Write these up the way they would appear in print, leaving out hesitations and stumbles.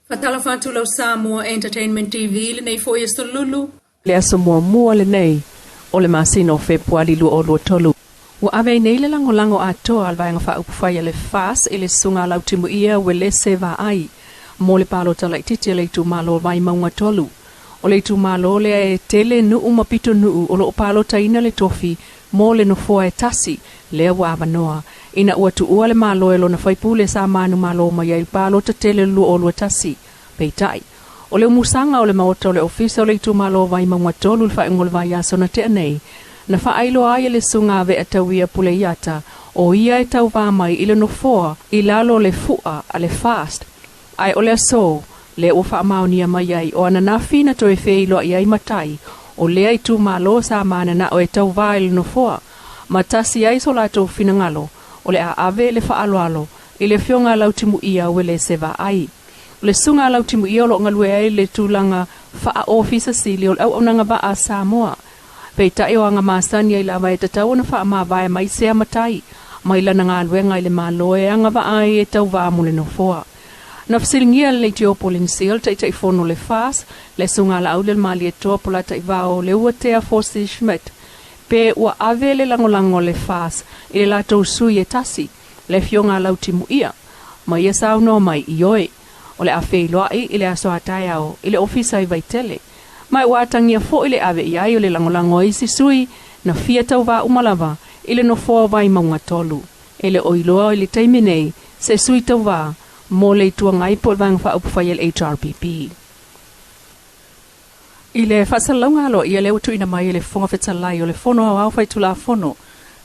Faatalofa atu lau Samoa Entertainment TV lenei foi aso Lulu. Le aso muamua lenei o le masina o Fepuali 2023. Ua ave ai nei le lagolago atoa a le Vaega Faaupufai a le FAST i le Susuga a Lautimuia Uelese Vaai mo le palota laitiiti a le itumalo o Vaimauga 3. O le itumalo lea e tele nuu ma pitonuu o lo o palotaina le tofi mo le nofoa e tasi lea ua avanoa ina ua tuua le Malo e lona faipule sa manumalo mai ai i le palota tele o le 2021. Peitai, o le umusaga o le Maota o le Ofisa o le Itumalo o Vaimauga 3 i le faaiuga o le vaiaso na tea nei, na faailoa ai e le Susuga a Ve'atauia Puleiata o ia e tauvā mai i le nofoa i lalo o le fu'a a le FAST, Ae o le aso lea ua faamaonia mai ai o ananafi na toe feiloai ai matai o lea itumalo sa mananao e tauvā i le nofoa ma tasi ai so latou finagalo o le a ave le faaaloalo i le Afioga a Lautimuia Uelese Vaai. O le Susuga a Lautimuia o lo o galue ai i le tulaga faa-Ofisa Sili o le Auaunaga Vaa a Samoa. Peitai o aga masani ai lava e tatau ona faamavae mai sea matai mai lana galuega i le Malo e agavaa ai e tauvā mo le nofoa. Na fesiligia e le Leitio Pauline Seal, Taitaifono o le FAS, le Susuga a Laauli o le Malietoa Polataivao Leuatea Fosi Schmidt, pe ua ave le lagolago a le FAS i le latou sui e tasi, le Afioga a Lautimuia, ma ia saunoa mai, Ioe, o le a feiloai i le aso a taeao i le ofisa i Vaitele. Ma ua atagia foi le ave i ai o le lagolago a isi sui na fia tauvā uma lava i le nofoa o Vaimauga 3. E le o iloa i le taimi nei se sui tauvā mo le Itu Agai po o le Vaega Faaupufai a le HRPP. I le faasalalauga aloaia lea ua tuuina mai e le Fofoga Fetalai o le Fono Aoao Faitulafono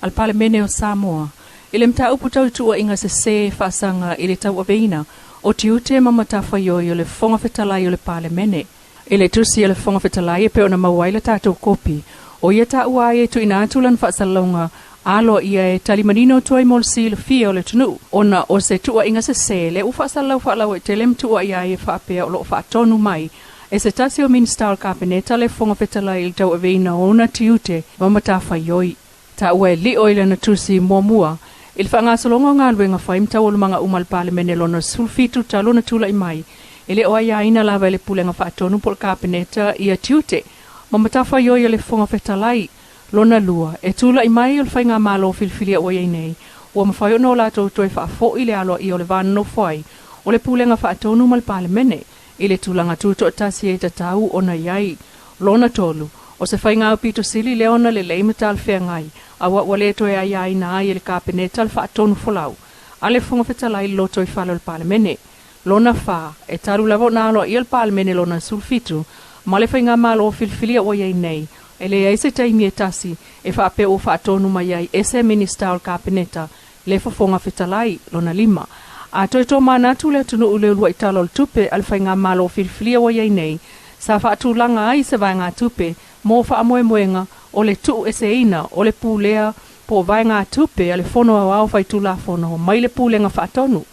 a le Palemene o Samoa i le mataupu tau i tuuaiga sesē faasaga i le tauaveina o tiute ma matafaioi o le Fofoga Fetalai o le Palemene, I le tusi a le Fofoga Fetalai e pei ona maua ai le tatou kopi, o ia taua ai e tuuina atu lana faasalalauga aloaia e tali manino atu ai mo le silafia o le atunuu, ona o se tuuaiga sese lea ua faasalalau faalauaitele ma tuuaia ai e faapea o lo o faatonu mai e se tasi o Minisita o le Kapeneta le Fofoga Fetalai i le tauaveina o ona tiute ma matafaioi. Taua e lio i lana tusi muamua i le faagasologa o galuega fai ma taualumaga uma a le Palemene lona 17 talu ona tulai mai, e le o aiaina lava e le Pulega Faatonu po o le Kapeneta ia tiute ma matafaioi a le Fofoga Fetalai. Lona lua, e tulai mai o le Faigamalo filifilia ua i ai nei, ua mafai ona o latou toe faafoi le aloaia o le va nonofo ai o le Pulega Faatonu ma le Palemene i le tulaga tutoatasi e tatau ona i ai. Lona tolu, o se faiga aupito sili lea ona lelei ma talafeagai, aua ua le toe aiaina ai e le Kapeneta le faatonu folau a le Fofoga Fetalai i le lotoifale o le Palemene. Lona fa, e talu lava ona aloaia le Palemene lona 17 ma le faigamalo filifilia ua i ai nei, e leai se taimi e tasi e faapea ua faatonu mai ai e se Minisita o le Kapeneta le Fofoga Fetalai. Lona lima, a toe tomanatu le atunuu i le uluai Tala o le Tupe a le Faigamalo filifilia ua i ai nei, sa faatulaga ai se vaegatupe mo faamoemoega o le tuueseina o le pulea po o vaegatupe a le Fono Aoao Faitulafono mai le Pulega Faatonu.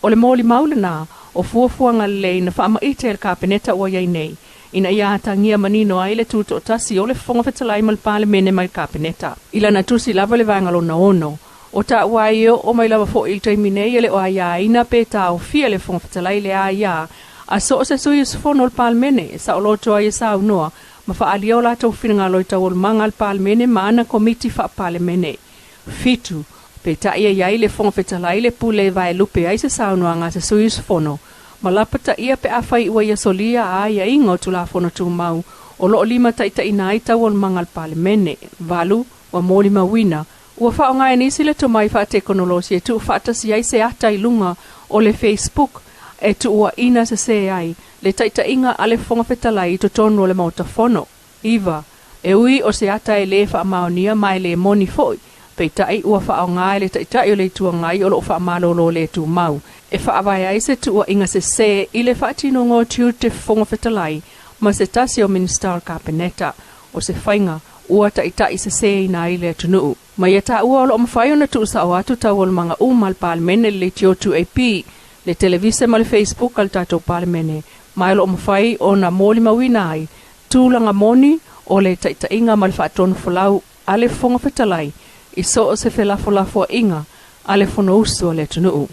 O le molimau lena o fuafuaga lelei na faamaite e le Kapeneta ua i ai nei, ina ia atagia manino ai le tutoatasi o le Fofoga Fetalai ma le Palemene mai le Kapeneta. I lana tusi lava i le vaega lona ono, o taua ai e oo mai lava foi i le taimi nei e le o aiaina pe taofia le Fofoga Fetalai le aia a so o se sui usufono o le Palemene e saoloto ai e saunoa ma faaalia o latou finagalo i taualumaga a le Palemene ma ana Komiti Faa-Palemene. 7, Peitai e i ai le Fofoga Fetalai le pule e vaelupe ai se saunoaga a se sui usufono ma lapataia pe afai ua ia solia a aiaiga o Tulafono Tumau o lo o limataitaiina ai taualumaga a le Palemene. 8, Ua molimauina, ua faaaoga e nisi le tomai faatekonolosi e tuufaatasi ai se ata i luga o le Facebook e tuuaina sese ai le taitaiga a le Fofoga Fetalai i totonu o le Maota Fono. 9, E ui o se ata e lē faamaonia ma e lē moni foi, peitai ua faaaoga e le Taitai o le Itu Agai o lo o faamalolo lē tumau e faavae ai se tuuaiga sesē i le faatinoga o tiute Fofoga Fetalai ma se tasi o Minisita o le Kapeneta, o se faiga ua taitai sesēina ai le atunuu. Ma ia taua o lo o mafai ona tuusao atu taualumaga uma a le Palemene i le leitio 2AP, le televise ma le Facebook a le tatou Palemene, ma o lo o mafai ona molimauina ai tulaga moni o le taitaiga ma le faatonufolau a le Fofoga Fetalai i so o se felafolafoaiga a le Fonousu a le atunuu.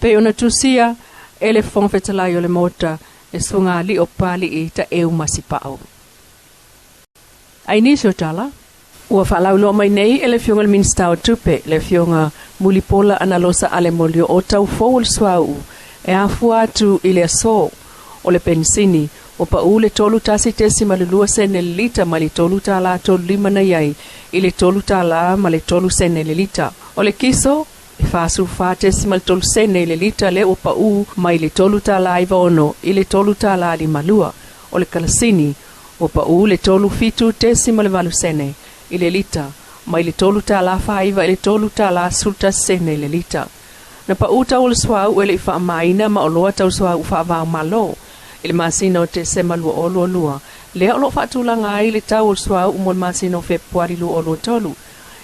Pei ona tusia e le Fofoga Fetalai o le Maota, le Susuga o Papali'i Taeu Masipao. Ai nisi o tala, ua faalauiloa mai nei e le Afioga i le Minisita o Tupe, le Afioga Mulipola Analosa Ale Molio o tau fou o le suauu e afua atu i le aso. O le penisini, ua pau le 31.2 sene le lita mai le $3.35 na i ai i le $3.03 le lita. O le kiso, e 44.3 sene le lita le ua pau mai le $3.96 i le $3.52. O le kalasini, ua pau le 37.8 sene i le lita mai le $3.49 i le $3.11 sene le lita. Na pau tau o le suauu e le i faamaina ma oloa tau suauu faavao malo i le masina o Tesema 2022, lea o lo o faatulaga ai le tau o le suauu mo le masina o Fepuari 2023.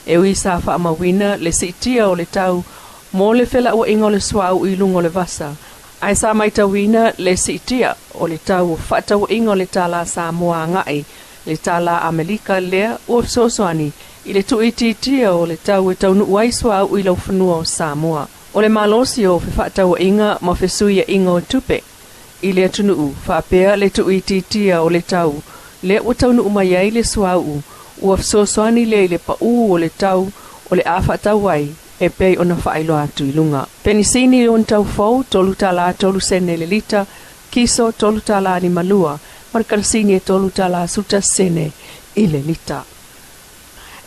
E ui sa faamauina le siitia o le tau mo le felauaiga o le suauu i luga o le vasa, ae sa matauina le siitia o le tau o faatauaiga o le tala Samoa agai le tala Amerika, lea ua fesoasoani i le tuuitiitia o le tau e taunuu ai suauu i laufanua o Samoa. O le malosi o fefaatauaiga ma fesuiaiga o tupe i le atunuu faapea le tuuitiitia o le tau lea ua taunuu mai ai le suauu, ua fesoasoani lea i le pau o le tau o le a faatau ai e pei ona faailoa atu i luga. Penisini o tau fou $3.03 sene le lita, kiso $3.52, ma le kalasini e $3.11 sene i le lita.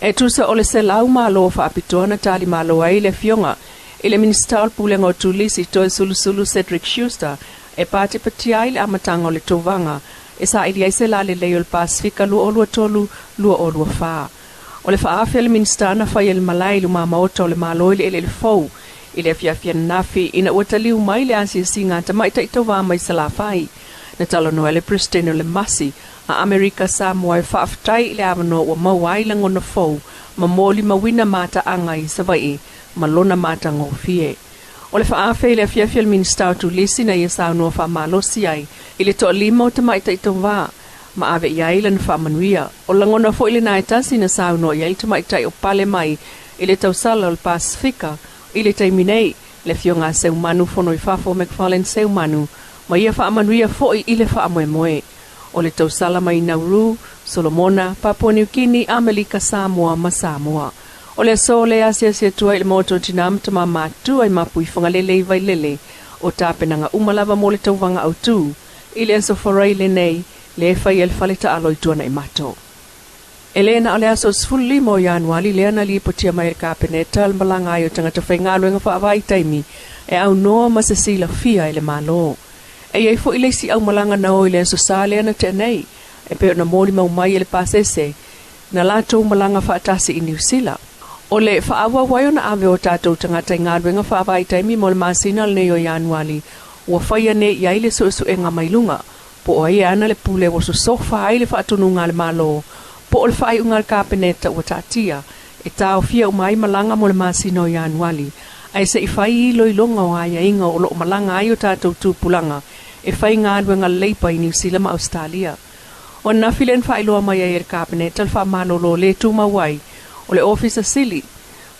E tusa o le 100 malo faapitoa na tali malo ai le Afioga i le Minisita o le Pulega o Turisi Toesulusulu Cedric Schuster e patipatia ai le amataga o le tovaga e saili ai se lalelei o le Pasifika 2023-2024. O le faaafe a le Minisita na fai e le malae i luma maota o le Malo i le eleele fou i le afiafi ananafi ina ua taliu mai le asiasiga a tamaitai tauvā mai Salafai. Na talanoa le Peresetene o le Masi a Amerika Samoa e faafetai i le avanoa ua maua ai lagona fou ma molimauina mataaga i Savaii ma lona matagofie. O le faaafe i le afiafi a le Minisita o Turisi na ia saunoa faamalosi ai i le toalima o tamaitai tauvā ma ave i ai lana faamanuia. O lagona foi lena e tasi na saunoa i ai le tamaitai o pale mai i le tausala o le Pasifika i le taimi nei, le Afioga a Seumanu Fonoifafo McFarlane Seumanu, ma ia faamanuia foi i le faamoemoe. O le tausala mai Nauru, Solomona, Papua New Guinea, Amelika Samoa ma Samoa. O le aso le asiasi atu ai i le maota o Tina ma Tama Matutua i Mapuifagalele i Vailele, o tapenaga uma lava mo le tauvaga autū i le aso Forai lenei le fai e le fale taalo i Tuanaimato. E le na o le aso 15 o Ianuari lea na lipotia mai e le Kapeneta le malaga ai o tagata faigaluega faavaitaimi e aunoa ma se silafia e le Malo. E i ai foi le isi aumalaga na o i le aso Sa lea na tea nei, e pei ona molimau mai e le pasese na latou malaga faatasi i Niu Sila. O le faaauau ai ona ave o tatou tagata i galuega faavaitaimi mo le masina lenei o Ianuali, ua faia nei i ai le suesuega mai luga, po o ai e ana le pule ua sosofa ai le faatonuga a le Malo, po o le faaiuga a le Kapeneta ua taatia e taofia uma ai malaga mo le masina o Ianuali, ae se i fai iloiloga o aiaiga o loo malaga ai o tatou tupulaga e fai galuega leipa i Niu Sila ma Australia. O ananafi lea na faailoa mai ai e le Kapeneta le faamalolo le tumau ai o le Ofisa Sili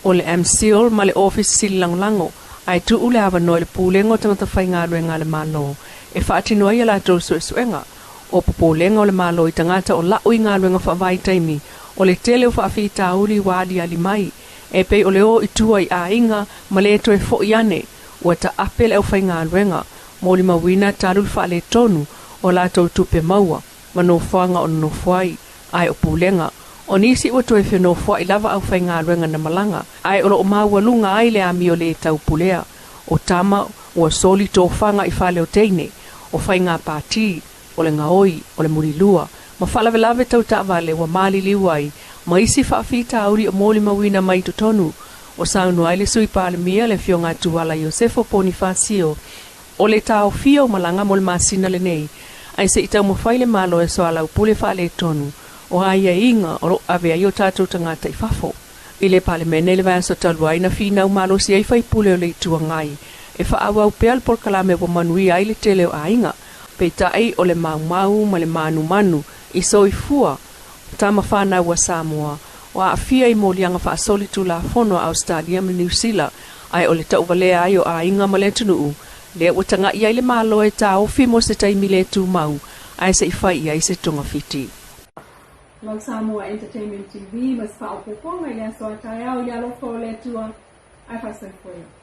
o le MCIL ma le Ofisa Sili Lagolago, ae tuu le avanoa i le Pulega o Tagata Faigaluega a le Malo e faatino ai a latou suesuega. O popolega o le Malo i tagata o lau i galuega faavaitaimi, o le tele o faafitauli ua aliali mai, e pei o le o i tua i aiga ma le toe foi ane, ua taape le aufaigaluega, molimauina talu le faaletonu o latou tupe maua ma nofoaga o nonofo ai, ae o pulega o nisi ua toe fenofoai lava aufaigaluega na malaga, ae o loo maualuga ai le amio le taupulea o tama ua soli tofaga i fale o teine, o faiga pati, o le gaoi, o le mulilua ma faalavelave tau taavale ua maliliu ai ma isi faafitauli o molimauina mai totonu. O saunoa ai le Sui Palemia, le Afioga a Tuala Iosefo Ponifasio, o le taofia o malaga mo le masina lenei, ae se i taumafai le Malo e soalaupule faaletonu o aiaiga o loo ave ai o tatou tagata i fafo. I le Palemene i le vaiaso talu ai, na finau malosi ai faipule o le Itu Agai e faaauau pea le polokalame ua manuia ai le tele o aiga, peitai o le maumau ma le manumanu i soifua tama fanau a Samoa o aafia i moliaga faasolitulafono a Ausetalia ma Niu Sila, ae o le tauvalea ai o aiga ma le atunuu Lea ua taga'i ai le Malo e taofi mo se taimi le tumau ae se i fai i ai se togafiti. Lau Samoa Entertainment TV ma se faaopoopoga i le aso a taeao i le alofa o le Atua ae faasoifua.